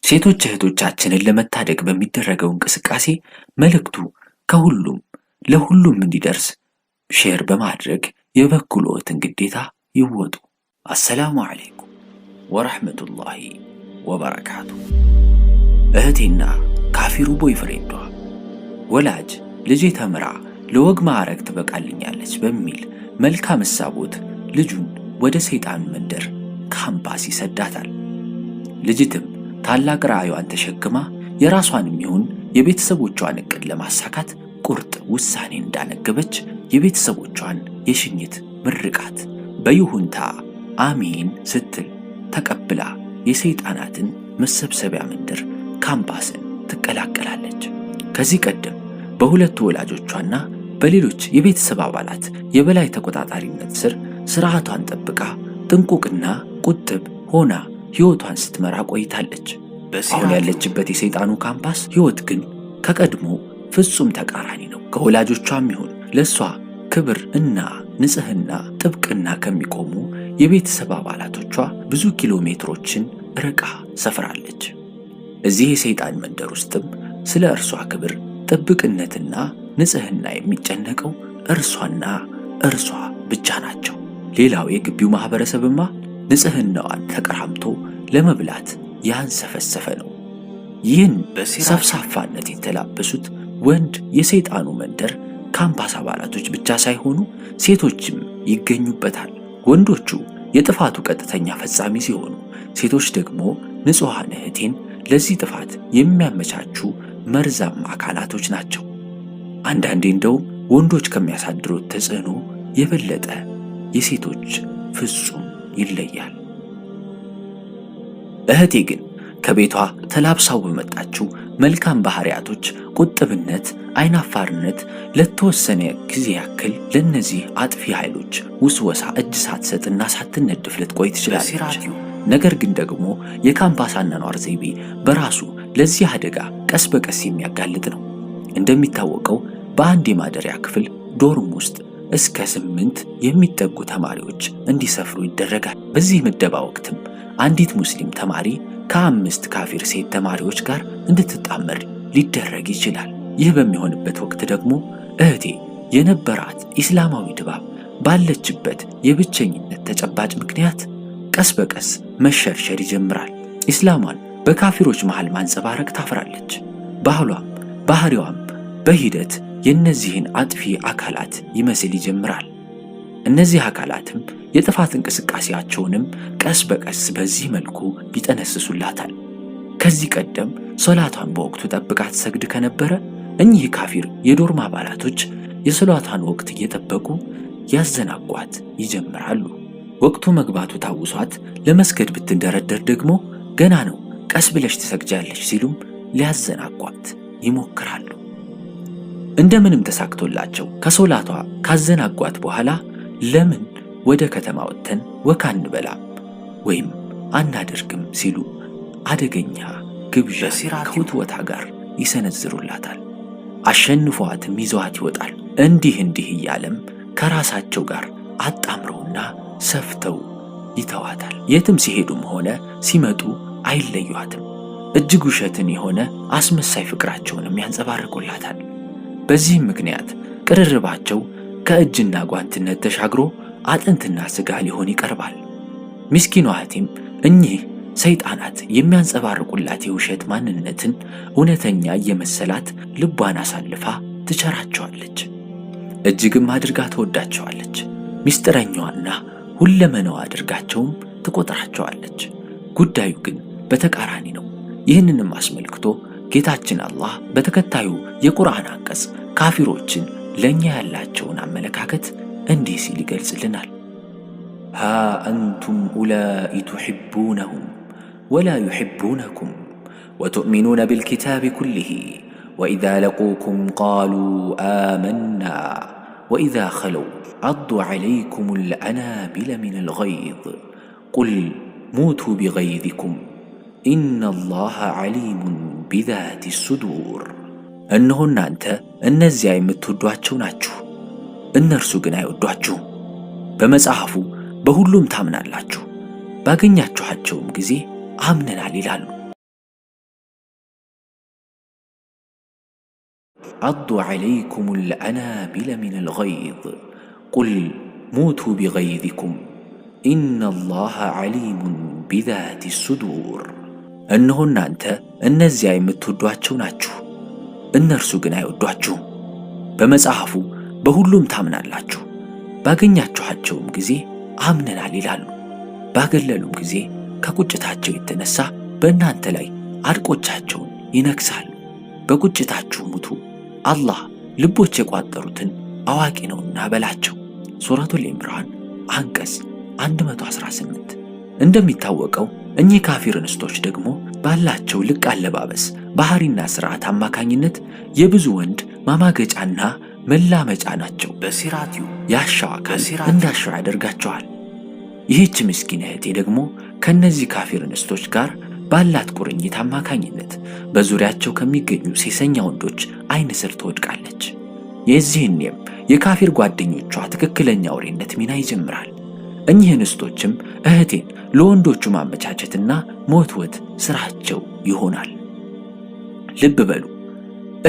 ሴቶች እህቶቻችንን ለመታደግ በሚደረገው እንቅስቃሴ መልእክቱ ከሁሉም ለሁሉም እንዲደርስ share በማድረግ የበኩልዎትን ግዴታ ይወጡ። السلام عليكم ورحمة الله وبركاته። እህቴና ካፊሩ boyfriend ዷ። ወላጅ ልጄ ተምራ ለወግ ማዕረግ ትበቃልኛለች በሚል መልካም እሳቦት ልጁን ወደ ሰይጣን መንደር ካምፓስ ይሰዳታል። ልጅትም ታላቅ ራዕዩዋን ተሸክማ የራሷንም ይሁን የቤተሰቦቿን እቅድ ለማሳካት ቁርጥ ውሳኔ እንዳነገበች የቤተሰቦቿን የሽኝት ምርቃት በይሁንታ አሚን ስትል ተቀብላ የሰይጣናትን መሰብሰቢያ መንደር ካምፓስን ትቀላቀላለች። ከዚህ ቀደም በሁለቱ ወላጆቿና በሌሎች የቤተሰብ አባላት የበላይ ተቆጣጣሪነት ስር ስርዓቷን ጠብቃ ጥንቁቅና ቁጥብ ሆና ሕይወቷን ስትመራ ቆይታለች። አሁን ያለችበት የሰይጣኑ ካምፓስ ሕይወት ግን ከቀድሞ ፍጹም ተቃራኒ ነው። ከወላጆቿም ይሁን ለእሷ ክብር እና ንጽህና ጥብቅና ከሚቆሙ የቤተሰብ አባላቶቿ ብዙ ኪሎ ሜትሮችን ርቃ ሰፍራለች። እዚህ የሰይጣን መንደር ውስጥም ስለ እርሷ ክብር ጥብቅነትና ንጽህና የሚጨነቀው እርሷና እርሷ ብቻ ናቸው። ሌላው የግቢው ማህበረሰብማ ንጽህናዋን ተቀራምቶ ለመብላት ያንሰፈሰፈ ነው። ይህን ሰፍሳፋነት የተላበሱት ወንድ የሰይጣኑ መንደር ካምፓስ አባላቶች ብቻ ሳይሆኑ ሴቶችም ይገኙበታል። ወንዶቹ የጥፋቱ ቀጥተኛ ፈጻሚ ሲሆኑ፣ ሴቶች ደግሞ ንጹሐን እህቴን ለዚህ ጥፋት የሚያመቻቹ መርዛማ አካላቶች ናቸው። አንዳንዴ እንደውም ወንዶች ከሚያሳድሩት ተጽዕኖ የበለጠ የሴቶች ፍጹም ይለያል። እህቴ ግን ከቤቷ ተላብሳው በመጣችው መልካም ባህሪያቶች፣ ቁጥብነት፣ አይናፋርነት ለተወሰነ ጊዜ ያክል ለእነዚህ አጥፊ ኃይሎች ውስወሳ እጅ ሳትሰጥና ሳትነድፍ ልትቆይ ትችላለች። ነገር ግን ደግሞ የካምፓስ አኗኗር ዘይቤ በራሱ ለዚህ አደጋ ቀስ በቀስ የሚያጋልጥ ነው። እንደሚታወቀው በአንድ የማደሪያ ክፍል dorm ውስጥ እስከ 8 የሚጠጉ ተማሪዎች እንዲሰፍሩ ይደረጋል። በዚህ ምደባ ወቅትም አንዲት ሙስሊም ተማሪ ከ5 ካፊር ሴት ተማሪዎች ጋር እንድትጣመር ሊደረግ ይችላል። ይህ በሚሆንበት ወቅት ደግሞ እህቴ የነበራት ኢስላማዊ ድባብ ባለችበት የብቸኝነት ተጨባጭ ምክንያት ቀስ በቀስ መሸርሸር ይጀምራል። ኢስላሟን በካፊሮች መሃል ማንጸባረቅ ታፍራለች። ባህሏም ባህሪዋም በሂደት የእነዚህን አጥፊ አካላት ይመስል ይጀምራል። እነዚህ አካላትም የጥፋት እንቅስቃሴያቸውንም ቀስ በቀስ በዚህ መልኩ ይጠነስሱላታል። ከዚህ ቀደም ሶላቷን በወቅቱ ጠብቃ ትሰግድ ከነበረ እኚህ ካፊር የ dorm አባላቶች የሶላቷን ወቅት እየጠበቁ ያዘናጓት ይጀምራሉ። ወቅቱ መግባቱ ታውሷት ለመስገድ ብትንደረደር ደግሞ ገና ነው፣ ቀስ ብለሽ ትሰግጃለሽ ሲሉም ሊያዘናጓት ይሞክራሉ። እንደምንም ተሳክቶላቸው ከሶላቷ ካዘናጓት በኋላ ለምን ወደ ከተማ ወጥተን walk አንበላም ወይም አናደርግም ሲሉ አደገኛ ግብዣ ከውትወታ ጋር ይሰነዝሩላታል። አሸንፏትም ይዘዋት ይወጣል። እንዲህ እንዲህ እያለም ከራሳቸው ጋር አጣምረውና ሰፍተው ይተዋታል። የትም ሲሄዱም ሆነ ሲመጡ አይለዩአትም። እጅግ ውሸትን የሆነ አስመሳይ ፍቅራቸውንም ያንጸባርቁላታል። በዚህም ምክንያት ቅርርባቸው ከእጅና ጓንትነት ተሻግሮ አጥንትና ስጋ ሊሆን ይቀርባል። ምስኪኗ እህቴም እኚህ ሰይጣናት የሚያንጸባርቁላት የውሸት ማንነትን እውነተኛ እየመሰላት ልቧን አሳልፋ ትቸራቸዋለች። እጅግም አድርጋ ትወዳቸዋለች። ሚስጥረኛዋና ሁለመናዋ አድርጋቸውም ትቆጥራቸዋለች። ጉዳዩ ግን በተቃራኒ ነው። ይህንንም አስመልክቶ ጌታችን አላህ በተከታዩ የቁርአን አንቀጽ ካፊሮችን ለኛ ያላቸውን አመለካከት እንዲህ ሲል ይገልጽልናል። ها أنتم أولاء تحبونهم ولا يحبونكم وتؤمنون بالكتاب كله وإذا لقوكم قالوا آمنا وإذا خلوا عضوا عليكم الأنابل من الغيظ قل موتوا بغيظكم إن الله عليم بذات الصدور። እነሆ እናንተ እነዚያ የምትወዷቸው ናችሁ፣ እነርሱ ግን አይወዷችሁም። በመጽሐፉ በሁሉም ታምናላችሁ፣ ባገኛችኋቸውም ጊዜ አምነናል ይላሉ። عضوا عليكم الأنامل من الغيظ قل موتوا بغيظكم إن الله عليم بذات الصدور። እነሆ እናንተ እነዚያ የምትወዷቸው ናችሁ፣ እነርሱ ግን አይወዷችሁም። በመጽሐፉ በሁሉም ታምናላችሁ፣ ባገኛችኋቸውም ጊዜ አምነናል ይላሉ። ባገለሉም ጊዜ ከቁጭታቸው የተነሳ በእናንተ ላይ አድቆቻቸውን ይነክሳሉ። በቁጭታችሁ ሙቱ፣ አላህ ልቦች የቋጠሩትን አዋቂ ነውና በላቸው። ሱረቱል ኢምራን አንቀጽ 118። እንደሚታወቀው እኚህ ካፊር እንስቶች ደግሞ ባላቸው ልቅ አለባበስ፣ ባህሪና ስርዓት አማካኝነት የብዙ ወንድ ማማገጫና መላመጫ ናቸው። በሲራቲዩ ያሻው አካል እንዳሻው ያደርጋቸዋል። ይህች ምስኪን እህቴ ደግሞ ከእነዚህ ካፊር እንስቶች ጋር ባላት ቁርኝት አማካኝነት በዙሪያቸው ከሚገኙ ሴሰኛ ወንዶች አይን ስር ትወድቃለች። የዚህኔም የካፊር ጓደኞቿ ትክክለኛ አውሬነት ሚና ይጀምራል። እኚህ እንስቶችም እህቴን ለወንዶቹ ማመቻቸትና መወትወት ስራቸው ይሆናል። ልብ በሉ፣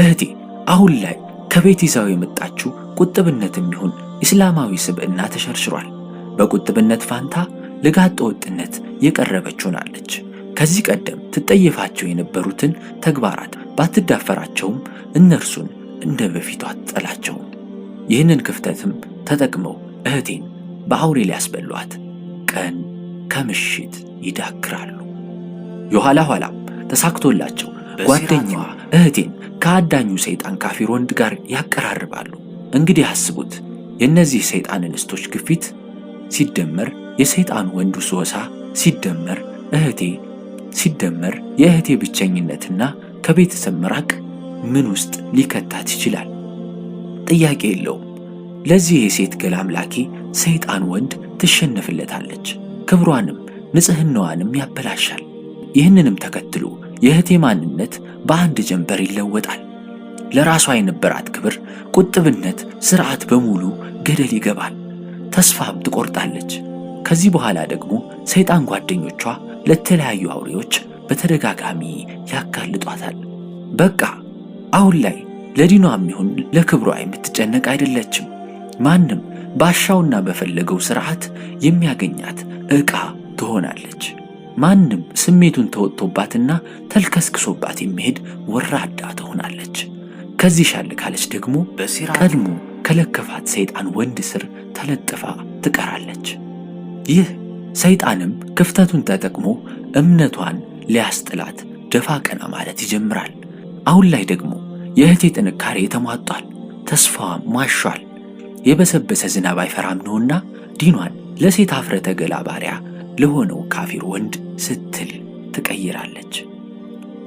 እህቴ አሁን ላይ ከቤት ይዛው የመጣችው ቁጥብነትም ይሁን እስላማዊ ስብዕና ተሸርሽሯል። በቁጥብነት ፋንታ ለጋጠ ወጥነት የቀረበች ሆናለች። ከዚህ ቀደም ትጠየፋቸው የነበሩትን ተግባራት ባትዳፈራቸውም እነርሱን እንደ በፊቱ አትጠላቸውም። ይህንን ክፍተትም ተጠቅመው እህቴን በአውሬ ሊያስበሏት ቀን ከምሽት ይዳክራሉ። የኋላ ኋላም ተሳክቶላቸው ጓደኛዋ እህቴን ከአዳኙ ሰይጣን ካፊር ወንድ ጋር ያቀራርባሉ። እንግዲህ አስቡት፣ የእነዚህ ሰይጣን እንስቶች ግፊት ሲደመር የሰይጣን ወንዱ ስወሳ ሲደመር እህቴ ሲደመር የእህቴ ብቸኝነትና ከቤተሰብ መራቅ ምን ውስጥ ሊከታት ይችላል? ጥያቄ የለውም። ለዚህ የሴት ገላ አምላኪ ሰይጣን ወንድ ትሸነፍለታለች። ክብሯንም ንጽህናዋንም ያበላሻል። ይህንንም ተከትሎ የእህቴ ማንነት በአንድ ጀንበር ይለወጣል። ለራሷ የነበራት ክብር፣ ቁጥብነት፣ ስርዓት በሙሉ ገደል ይገባል። ተስፋም ትቆርጣለች። ከዚህ በኋላ ደግሞ ሰይጣን ጓደኞቿ ለተለያዩ አውሬዎች በተደጋጋሚ ያጋልጧታል። በቃ አሁን ላይ ለዲኗም ይሁን ለክብሯ የምትጨነቅ አይደለችም። ማንም ባሻውና በፈለገው ስርዓት የሚያገኛት ዕቃ ትሆናለች። ማንም ስሜቱን ተወጥቶባትና ተልከስክሶባት የሚሄድ ወራዳ ትሆናለች። ከዚህ ሻል ካለች ደግሞ ቀድሞ ከለከፋት ሰይጣን ወንድ ስር ተለጥፋ ትቀራለች። ይህ ሰይጣንም ክፍተቱን ተጠቅሞ እምነቷን ሊያስጥላት ደፋ ቀና ማለት ይጀምራል። አሁን ላይ ደግሞ የእህቴ ጥንካሬ ተሟጧል፣ ተስፋዋም ሟሿል። የበሰበሰ ዝናብ አይፈራም ነውና ዲኗን ለሴት አፍረተ ገላ ባሪያ ለሆነው ካፊር ወንድ ስትል ትቀይራለች።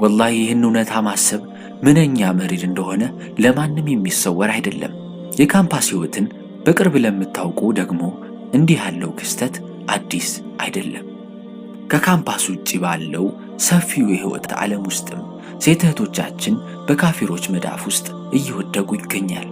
ወላሂ ይህን እውነታ ማሰብ ምንኛ መሪር እንደሆነ ለማንም የሚሰወር አይደለም። የካምፓስ ሕይወትን በቅርብ ለምታውቁ ደግሞ እንዲህ ያለው ክስተት አዲስ አይደለም። ከካምፓስ ውጭ ባለው ሰፊው የሕይወት ዓለም ውስጥም ሴት እህቶቻችን በካፊሮች መዳፍ ውስጥ እየወደቁ ይገኛል።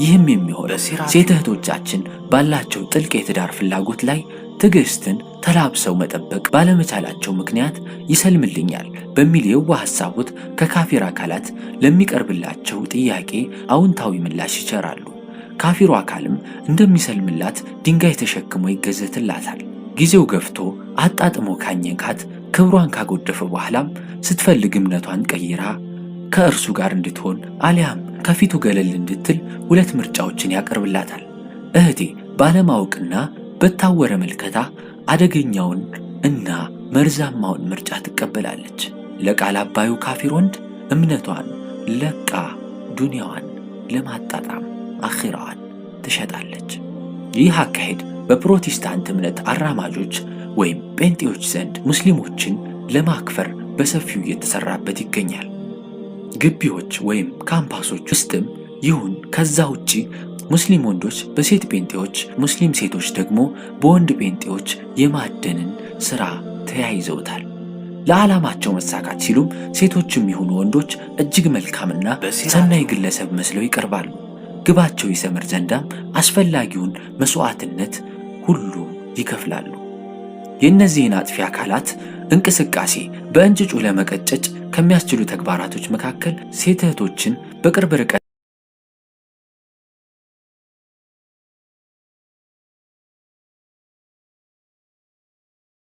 ይህም የሚሆነው ሴት እህቶቻችን ባላቸው ጥልቅ የትዳር ፍላጎት ላይ ትዕግስትን ተላብሰው መጠበቅ ባለመቻላቸው ምክንያት ይሰልምልኛል በሚል የዋህ ሐሳቦት ከካፊር አካላት ለሚቀርብላቸው ጥያቄ አዎንታዊ ምላሽ ይቸራሉ። ካፊሩ አካልም እንደሚሰልምላት ድንጋይ ተሸክሞ ይገዘትላታል። ጊዜው ገፍቶ አጣጥሞ ካኘካት ክብሯን ካጎደፈ በኋላም ስትፈልግ እምነቷን ቀይራ ከእርሱ ጋር እንድትሆን አሊያም ከፊቱ ገለል እንድትል ሁለት ምርጫዎችን ያቀርብላታል። እህቴ ባለማወቅና በታወረ መልከታ አደገኛውን እና መርዛማውን ምርጫ ትቀበላለች። ለቃል አባዩ ካፊር ወንድ እምነቷን ለቃ ዱንያዋን ለማጣጣም አኺራዋን ትሸጣለች። ይህ አካሄድ በፕሮቴስታንት እምነት አራማጆች ወይም ጴንጤዎች ዘንድ ሙስሊሞችን ለማክፈር በሰፊው እየተሰራበት ይገኛል። ግቢዎች ወይም ካምፓሶች ውስጥም ይሁን ከዛ ውጪ ሙስሊም ወንዶች በሴት ጴንጤዎች፣ ሙስሊም ሴቶች ደግሞ በወንድ ጴንጤዎች የማደንን ስራ ተያይዘውታል። ለዓላማቸው መሳካት ሲሉም ሴቶችም ይሁኑ ወንዶች እጅግ መልካምና ሰናይ ግለሰብ መስለው ይቀርባሉ። ግባቸው ይሰምር ዘንዳም አስፈላጊውን መስዋዕትነት ሁሉ ይከፍላሉ። የእነዚህን አጥፊ አካላት እንቅስቃሴ በእንጭጩ ለመቀጨጭ ከሚያስችሉ ተግባራቶች መካከል ሴት እህቶችን በቅርብ ርቀት